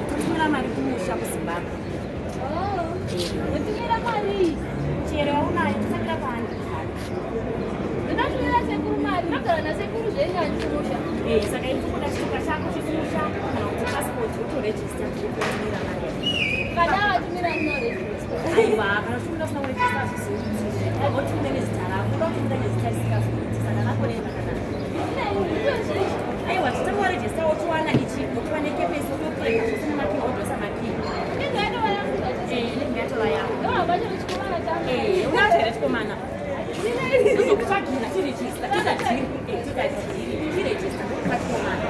Kutumira mari kumusha kuZimbabwe. Kutumira mari chero yaunayo kutangira paani. Ndakatumira sekuru mari, ndogara nasekuru zvenyu handikumusha. Eh, saka iri kuda chitupa chako chekumusha kana kuti passport wotorejista wototumira mari. Kana vatumira ndinoregister. Aiwa, kana uchitumira usina kurejista hazvizoiti. Wotumira nezita rako, uda kutumira nezita risingazoiti. Saka rako rei rakanaka. Aiwa, totanga warejista wotowana ichi, wotowa nekepesi wotopfeka zvese nemakii wodzosa makii. Eh, inenge yatova yako. Eh, unacho here chikomana? Ndozokutsvagira chirejista, toita dhiri, eh, toita dhiri, chirejista ndokupa chikomana.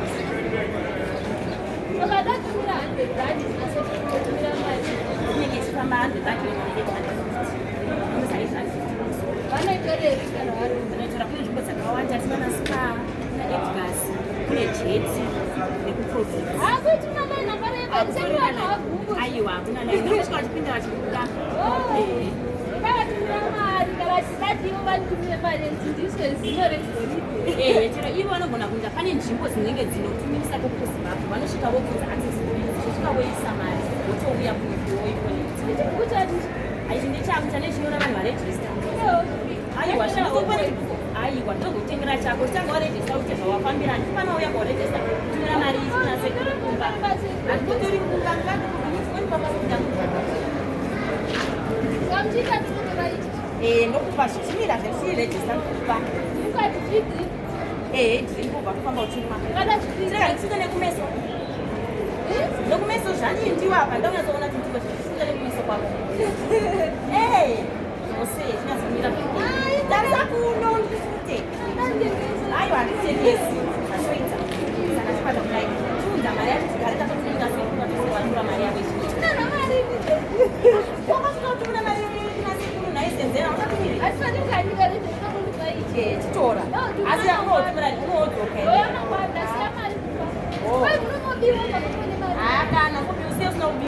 Inenge ichifamba 100 rand inenge 150. Unoisa 850 kumusoro. Vanoitorepi kana vari? Vanoitora kune nzvimbo dzakawanda tinana Spa, kuna Edgars, kune Jetty nekuProvince. Hakuiti malaini akareba, sekuru vanhu havagumbuki. Aiwa, hakuna line. Vanosvika vachipinda vachibuda. Eh. Ndakavatumira mari kana vachidati ivo vanditumire mari yekuti ndiiswe zino regoridhe. Eh, chero ivo vanogona kuenda pane nzvimbo dzinenge dzinotumirisa koko kuZimbabwe vanosvika vobvunza access points vosvika voisa mari votouya kuwoikoneti Chibhuku chacho aichi ndechangu chane chinyora vanhu varejista aiwa zvinozopa chibhuku aiwa ndozokutengera chako chitanga warejista uite zvawafambira handifana uya kuwarejista kutumira mari isina sekukumba handikotori kumba Kamuchiita ndikutora ichi. Eh, ndokupa zvichimira zvechirejista ndokupa Mukati chidzi. Eh, drink ubva kufamba uchimwa Kada chidzi. Tirega ndisvike nekumeso nekumeso zvandii ndiwo apa ndaunyatsoona kuti ndiwo zvisvike nekumeso kwako. Eh.